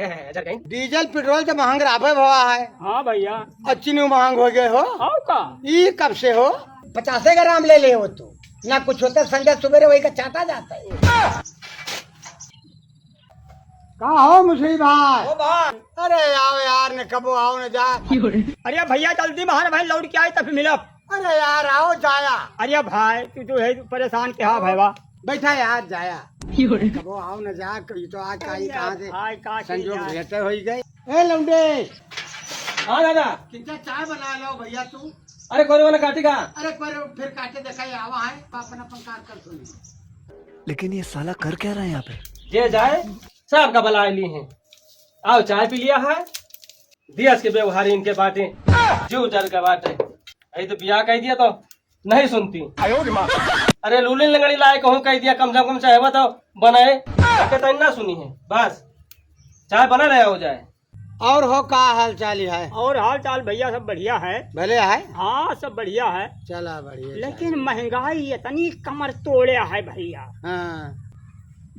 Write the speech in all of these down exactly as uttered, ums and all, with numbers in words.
हजार कहीं। डीजल पेट्रोल तो महंग रहबे भवा है। हाँ भैया। और चीनी महंग हो गए हो। हाँ का? ई कब से हो? पचासे ग्राम ले ले हो तू, ना कुछ होता, संडे सुबेरे वही का चाटा जाता है। का हो मुसरी भाई? ओ भाई। अरे आओ यार, न कबो आओ न जा। अरे भैया जल्दी बाहर भाई लौट के आए तब मिलब। अरे यार आओ जाया। अरे भाई तू जो है परेशान के हाँ भाई वाह। बैठा यार जाया। कबो आओ न जा, ये तो आज का ही अरे कहाँ से भाई का संजोग किया? भेंटे होई गए। ए लौंडे। हाँ दादा। किंचा चाय बना लो भैया तू। अरे कोरे वाला काटी का? अरे कोरे फिर काटे देखा ये आवा है, अपन अपन कार कर सुनी। लेकिन ये साला कर क्या रहा है यहाँ पे? जे जाए, सबका बलाइ ली हैं। आओ, चाय पी लिया है। दियस के व्यवहार इनके बाटे, जो जल का बाटे। अरे तो बियाह कह दिया तो नहीं सुनती। अरे लूलिन लंगड़ी लाए कहूँ कह दिया, कम से कम चाहे तो बनाए, कहते ना सुनी है। बस, चाय बना रहे हो जाए। और हो का हाल चाल है? और हाल चाल भैया सब बढ़िया है। भले है? हाँ सब बढ़िया है। चला बढ़िया लेकिन चाल। महंगाई इतनी कमर तोड़े है भैया। हाँ।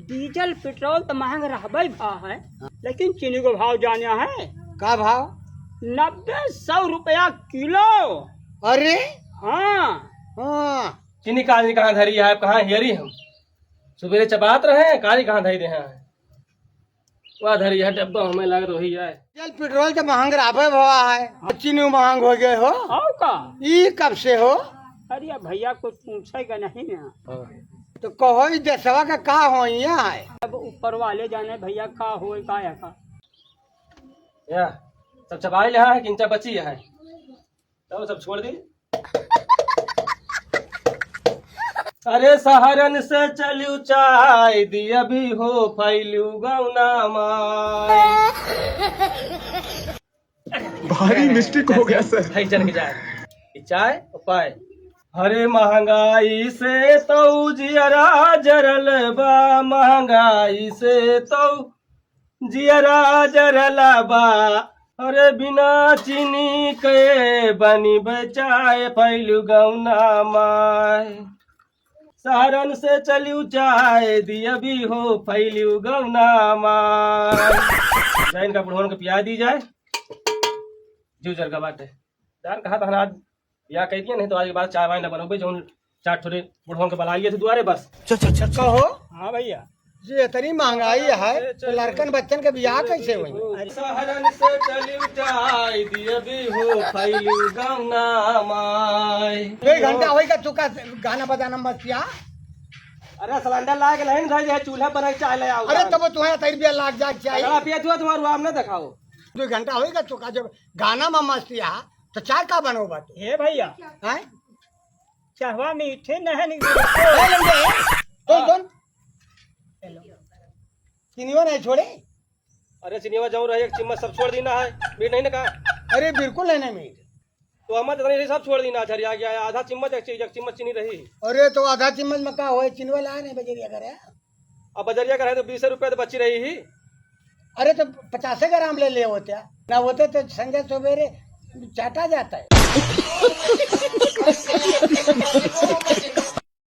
डीजल पेट्रोल तो महंग रहबे भा है, हाँ। लेकिन चीनी को भाव जाने है। का भाव? नब्बे सौ रुपया किलो। अरे। हाँ। हाँ। चीनी काली कहाँ धरी है, कहाँ हेरी हम? सुबेरे चबात रहे, काली कहाँ धरी दे हैं? वह धरी है डब्बा, हमें लग रही है। डीजल पेट्रोल तो महंग रहबे भवा है, चीनी महंग हो गए हो। और का? ई कब से हो? अरे भैया कुछ पूछे का नहीं ना। हाँ। तो कहो ई देशवा का का हो यहाँ है? अब ऊपर वाले जाने भैया का हो का है का। या, सब चबाई ले है, किंचा बची है। तब सब छोड़ दी। अरे सहरन से चलिउ चाय दिया भी हो फैलिउ गौना माय। भारी मिस्टेक हो गया सर। भाई चल के जाए। ई चाय और पाए। अरे महंगाई से तो जियरा जरल बा, महंगाई से तो जियरा जरला बा, अरे बिना चीनी के बनी बचाए फैलू गौना माय। सहरन से चलिउ चाय दिया भी हो फैलू गौना माय। जाए इनका बुढ़वन के पिया दी जाए। जीव जरगा बाटे। जान कहा था आज या कह दिया, नहीं तो आज के बाद चाय वाय ना बनोगे, जौन चार ठोरे बुढ़वन के बला लिए थे दुआरे बस। चल, चल, चल, चल। कहो। हाँ भैया। जे इतनी महंगाई है, तो लड़कन बच्चन के बियाह कैसे होई? अरे सहरन से चलिउ जाई दिया भी हो फैलू गौना माय। दो घंटा होई का तुका गाना बजाना मत किया। अरे सिलेंडर लाग नहीं धर दे, चूल्हा बनाई चाय ले आओ। अरे तब तुम्हारा तैर बिया लाग जाए चाय। अरे पिया तू तुम्हारा रुआब ना दिखाओ। दो घंटा होई का तुका जब गाना में मस्ती आ, तो चाय का बनोबा तू? हे भैया। हैं? चाहवा मीठे नहीं निकले। ए लंडे, कौन, कौन? हेलो। चिनिवा नहीं छोड़े? अरे चिनिवा जाऊँ रहे, एक चम्मच सब छोड़ दी ना है, मीठ नहीं ना का? अरे बिल्कुल नहीं, नहीं मीठ। तो हम तो नहीं सब छोड़ दी ना, झरिया गया है, आधा चम्मच एक चीज, एक चम्मच चीनी रही। अरे तो आधा चम्मच में का होए, चिनिवा ला नहीं बजरिया करे। अब बजरिया का रहे तो बीस रुपया तो बची रही ही। अरे तो पचासे ग्राम ले ले होते, ना होते तो संजय सुबेरे चाटा जाता है।